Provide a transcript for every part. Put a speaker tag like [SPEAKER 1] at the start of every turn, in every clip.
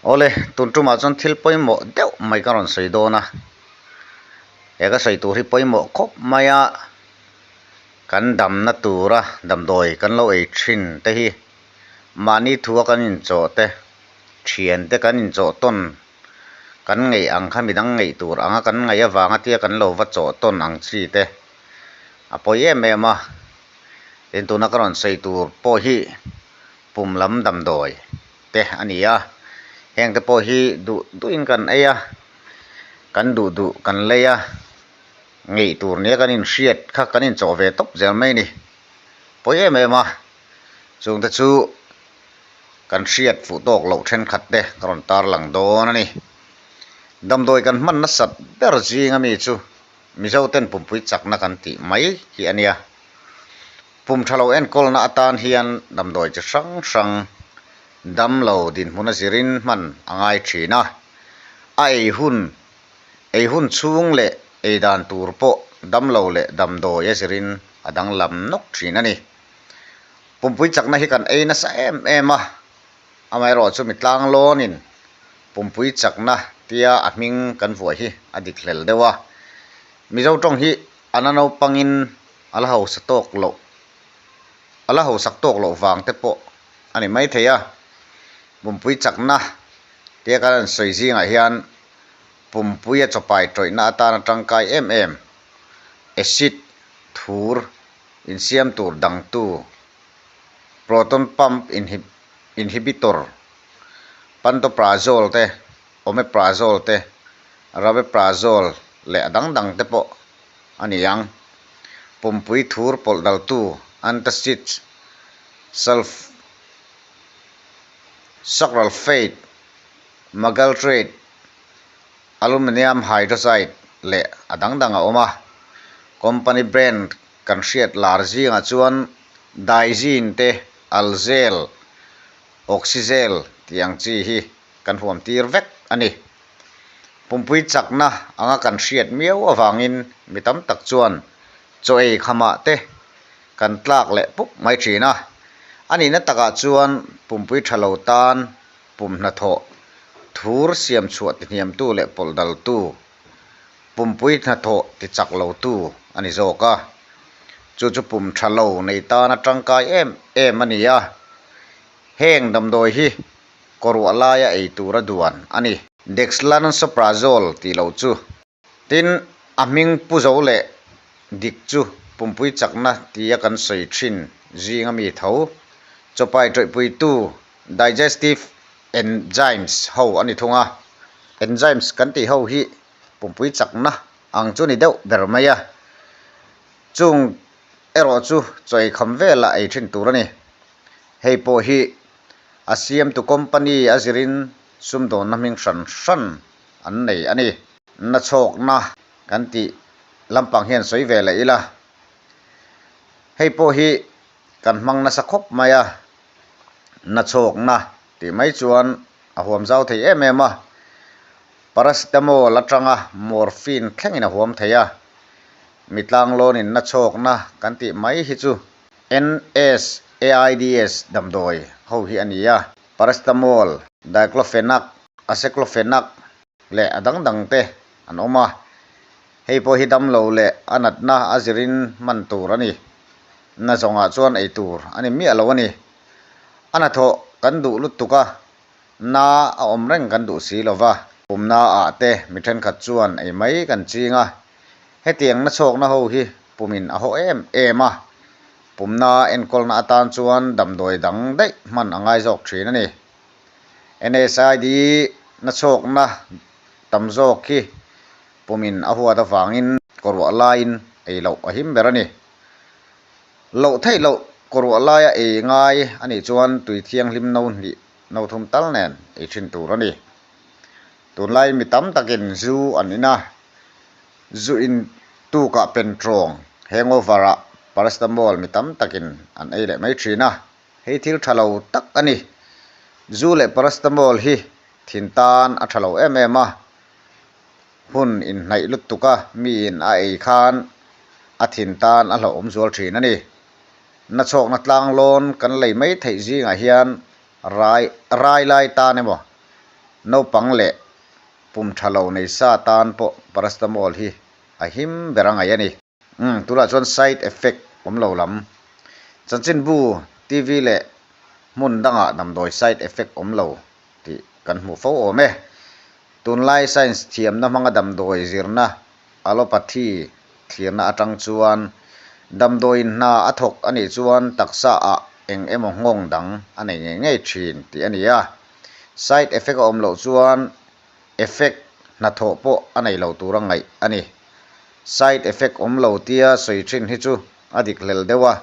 [SPEAKER 1] Awle, tun tumah chuan thil pawimawh deuh mai ka rawn sawi dawn a, he ka sawi tur hi pawimawh khawp mai a, kan damna tura damdawi kan lo ei thin te hi mahni thua kan inchawh te, thian te kan inchawh tawn kan ngeih ang kha midang ngeih tur anga kan ngaih avanga tia kan lo va chawh tawn ang chi te a pawi em em a, tin tuna ka rawn sawi tur pawh hi pum lam damdawi te a ni a, heng te pawh hi duh duhin kan ei a, kan duh duh kan lei a, ngeih tur nia kan inhriat kha kan inchawh ve tawp zel mai a ni, pawi em em a, chungte chu kan hriat fuh tawk loh thenkhat te ka rawn tarlang dawn a ni. Damdawi kan hman nasat ber zing ami chu Mizo ten pumpui chakna kan tih mai hi a nia. Pum tha lo enkawlna atan hian damdawi chi hrang hrang damlo dinhmun a zirin hman a ngai thin a, a ei hun ei hun chhung leh ei dan tur pawh damlo leh damdawi a zirin a danglam nawk thin a ni. Pumpui chakna hi kan ei nasa em em a, amaherawh chu mi tlanglawnin pumpui chakna tia a hming kan vuah hi a dik hlel deuh a. Mizo tawng hi a la naupangin a la hausa tawk loh, a la hausak tawk loh vang te pawh a ni maithei a. Pumpui chakna tia kan han sawi zingah hian pumpui a chawpai tawihna atana tangkai em em acid thur insiam tur dangtu proton pump inhibitor pantoprazole te, omeprazole te, rabeprazole leh a dang dang te pawh a ni ang. Pumpui thur pawlh daltu antacids, sulf sucralfate, magaltrate, aluminium hydroxide leh a dang dang a awm a. Company brand Kan hriat lar zingah chuan Daizin te, Alzel, Oxyzel tih ang chi hi kan huam tir vek a ni. Pumpui chakna anga kan hriat miau avangin mi tam tak chuan chaw ei khamah te kan tlak leh pup mai thin a. A nihna takah chuan pumpui tha lo tan pum hnathawh, thur siam chhuah tihniamtu leh pawlh daltu Pumpui hnathawh ti chak lo tu a ni zawk a, chu chu pum tha lo nei tana tangkai em em a ni a, heng damdawi hi kawruah laia ei tura duan a ni. Dexlansoprazole tih loh chu. Tin, a hming pu zo leh dik chu pumpui chakna tia kan sawi thin zinga mi tho, chawpai tawihpuitu digestive enzymes ho a ni thung a, enzymes kan tih ho hi pumpui chakna ang chu ni deuh ber mai a, chung erawh chu chaw ei kham velah ei thin tur a ni. Hei pawh hi a siamtu company a zirin sumdawnna hming hran hran an nei a ni. Nachhawkna kan tih lampang hian sawi ve leh ila, hei pawh hi kan hmang nasa khawp mai a, nachhawkna tih mai chuan a huam zau thei em em a, paracetamol atanga morphine thlengin a huam thei a, mi tlanglawnin nachhawkna kan tih mai hi chu NSAIDs damdawi ho hi a ni a, paracetamol, diclofenac, aceclofenac leh a dang dang te an awm a, hei pawh hi damlo leh a natna a zirin hman tur a ni. Na zawngah chuan ei tur a ni miah lo a ni. A hnathawh kan duh lutuk a, na a awm reng kan duh si lo va. Pumna ah te mi thenkhat chuan ei mai kan ching a, hetiang na chhawkna ho hi pumin a haw em em a, pumna enkawlna atan chuan damdawi dang daih hman a ngai zawk thin a ni. NSID na chhawkna tam zawk hi pumin a huat avangin kawruah laiin ei loh a him ber a ni. Loh theih loh kawruah laia ei ngai a nih chuan tui thianghlim no hnih no thum tal nen ei thin tur a ni. Tunlai mi tam takin zu an in a, zu in tukah pentrawng, hangover ah paracetamol mi tam takin an ei leh mai thin a. Hei thil tha lo tak a ni. Zu leh paracetamol hi thin tan a tha lo em em a, hun inhnaih lutuk a miin a ei khan a thin tan a hlauhawm zual thin a ni. Nachhawkna tlanglawn kan lei mai theih zingah hian rai rai lai tan emaw. Naupang leh pum tha lo nei sa tan pawh paracetamol hi a him ber a ngaih a ni. Umm, tunah chuan side effect awm lo lam. Chanchinbu, TV leh hmun dangah damdawi side effect awm lo tih kan hmuh fo awm e. Tunlai science thiamna hmanga damdawi zirna allopathy thlirna atang chuan damdawiin hna a thawk a nih chuan taksa ah eng emaw nghawng dang a nei ngei ngei thin tih a ni a. Side effect a awm loh chuan effect hnathawh pawh a nei lo tura ngaih a ni. Side effect awm lo tia sawi thin hi chu a dik hlel deuh a,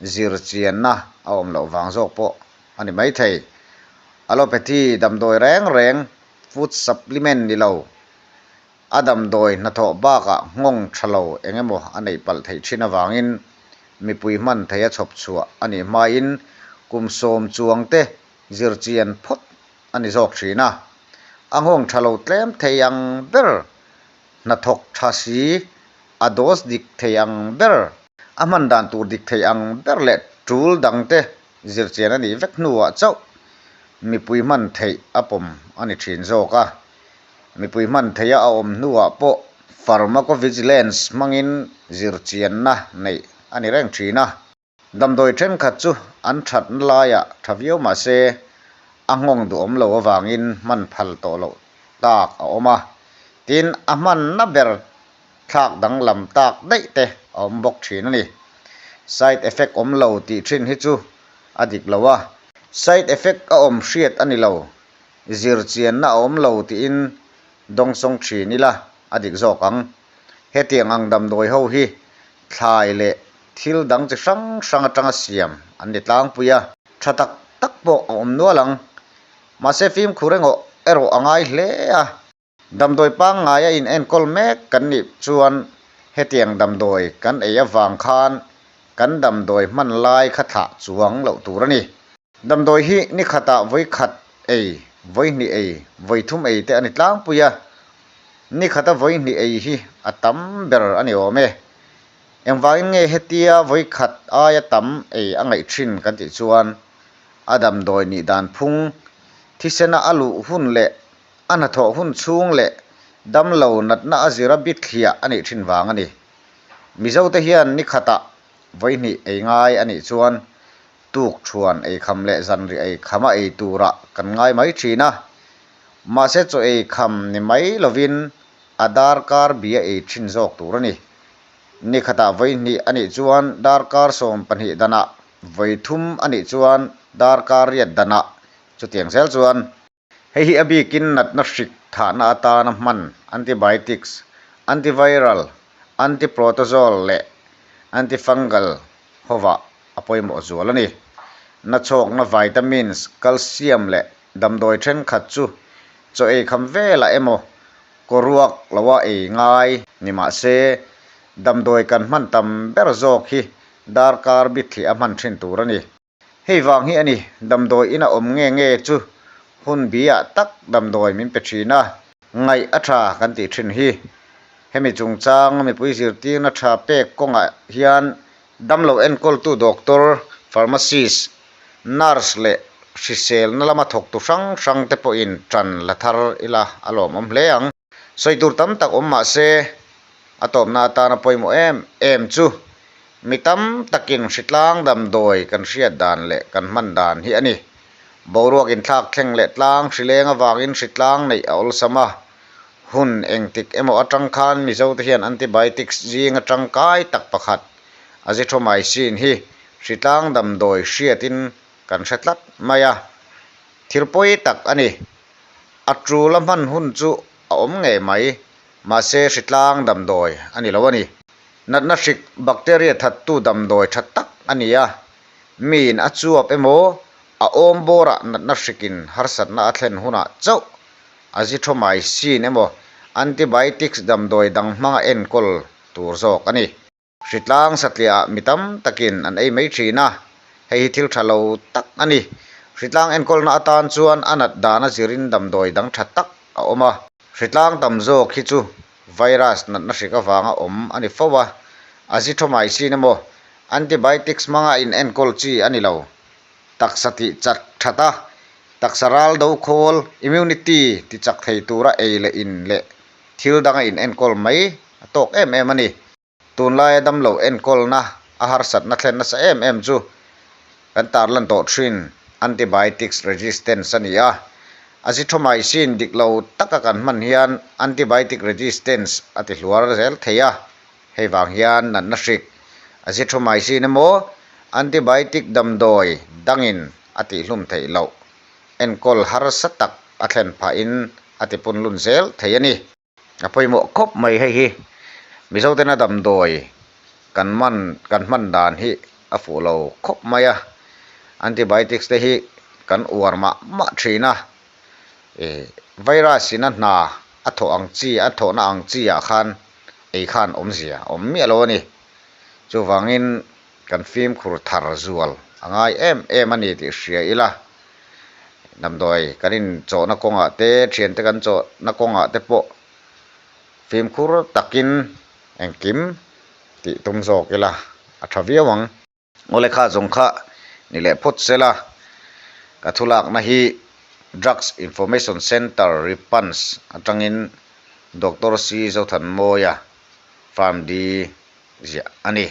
[SPEAKER 1] zir chianna a awm loh vang zawk pawh a ni maithei. Allopathy damdawi reng reng food supplement ni lo, a damdawi hnathawh bakah nghawng tha lo eng emaw a neih palh theih thin avangin mipui hman theia chhawp chhuah a nih hmain kum sawm chuang te zir chian phawt a ni zawk thin a. A nghawng tha lo tlem thei ang ber, hnathawk tha si, a dose dik thei ang ber, a hman dan tur dik thei ang ber leh tul dangte zirchian a nih vek hnuah chauh mipui hman theih a pawm a ni thin zawk a. Mipui hman theiha a awm hnuah pawh pharmacovigilance hmangin zirchianna neih a ni reng thin a. Damdawi thenkhat chu an thatna laiah tha viau mah se a nghawng duhawm lo avangin hman phal tawh loh tak a awm a, tin a hmanna ber thlak danglam tak daih te a awm bawk thin a ni. Side effect awm lo tih thin hi chu a dik lo a. Side effect a awm hriat a ni lo, zir chianna a awm lo tiin dawngsawng thin ila a dik zawk ang. Hetiang ang damdawi ho hi thlai leh thil dang chi hrang hrang atanga siam an ni tlangpui a. Tha tak tak pawh a awm nual ang. Mahse fimkhur engawh erawh a ngai hle a. Damdawi pangngaia in enkawl mek kan nih chuan hetiang damdawi kan ei avang khan kan damdawi hman lai kha thlah chuang loh tur a ni. Damdawi hi ni khatah vawi khat ei, vawi hnih ei, vawi thum ei te a ni tlangpui a. Ni khata vawi hnih ei hi a tam ber a ni awm e. Engvangin nge hetia vawi khat aia tam ei a ngaih thin kan tih chuan a damdawi nih dan phung thisena a luh hun leh A hnathawh hun chhung leh damlo natna a zira bithliah a nih thin vang a ni. Mizote hian ni khatah vawihnih ei ngai a nih chuan tuk thuan ei kham leh zanri ei kham a ei turah kan ngai mai thin a. Mahse chaw ei kham ni mai lovin a darkar bia ei thin zawk tur a ni. Ni khatah vawihnih a nih chuan darkar 12 danah, vawithum a nih chuan darkar riat danah, chutiang zel chuan. Hei hi a bikin natna hrik thahna atana hman antibiotics, antiviral, antiprotozoal leh antifungal hovah a pawimawh zual a ni. Nachhawkna vitamins, calcium leh damdawi thenkhat chu chaw ei kham velah emaw kaw ruak loa ei ngai ni mah se damdawi kan hman tam ber zawk hi darkar bithliah a hman thin tur a ni. Hei vang hi a ni, damdawi ina awm nge nge chu hun biah tak damdawi min pe thin a, ngaih a tha kan tih thin hi. Hemi chungchang mipui zirtirna tha pek kawngah hian damlo enkawltu doctor, pharmacist, nurse leh hriselna lama thawktu hrang hrang te pawhin tan la thar ila a lawmawm hle ang. Sawi tur tam tak awm mah se, a tawpna atana pawimawh em em chu mi tam takin hritlang damdawi kan hriat dan leh kan hman dan hi a ni. Boruak inthlak thleng leh tlang hrileng avangin hritlang neih a awlsam a, hun engtik emaw atang khan Mizote hian antibiotics zinga tangkai tak pakhat azithromycin hi hritlang damdawi hriatin kan hre tlat mai a, thil pawi tak a ni. A tul a hman hun chu a awm ngei mai, mahse hritlang damdawi a ni lo a ni. Natna hrik bacteria thattu damdawi tha tak a ni a, miin a chuap emaw a awm bawrah natna hrikin harsatna a thlen hunah chauh azithromycin emaw antibiotics damdawi dang hmanga enkawl tur zawk a ni. Hritlang satliah mi tam takin an ei mai thin a, hei hi thil tha lo tak a ni. Hritlang enkawlna atan chuan a nat dana zirin damdawi dang tha tak a awm a. Hritlang tam zawk hi chu virus natna hrik avanga awm a ni fo a, azithromycin emaw antibiotics hmanga in enkawl chi a ni lo. Taksa tih chat that a. Taksa ral do khawl, immunity, ti chak thei tura ei leh in leh thil danga in enkawl mai a tawk em em a ni. Tunlaia damlo enkawlna a harsatna thlen nasa em em chu kan tarlan tawh thin antibiotics resistance a ni a. Azithromycin dik lo taka kan hman hian antibiotic resistance a ti hluar zel thei a, hei vang hian natna hrik azithromycin emaw antibiotic damdawi dangin a tihhlum theih loh enkawl harsa tak a thlen phahin a tipunlun zel thei a ni. A pawimawh khawp mai hei hi Mizotena damdawi kan man kan hman dan hi a fuh lo khawp mai a, antibiotics te hi kan uar mah mah thin a, ih virus in a hna a thawh ang chi a thawhna ang chi ah khan ei khan awmzia a awm miah lo a ni. Chuvangin kan fimkhur thar zual a ngai em em a ni tih hria ila. Damdawi kan inchawhna kawngah te, thiante kan chawhna kawngah te pawh fimkhur takin engkim tih tum zawk ila a tha viau ang. Aw lekha zawng kha ni leh phawt se la, ka thulakna hi Drugs Information Centre Ripans atangin Doctor C Zothanmawia Pharm D ziah a ni.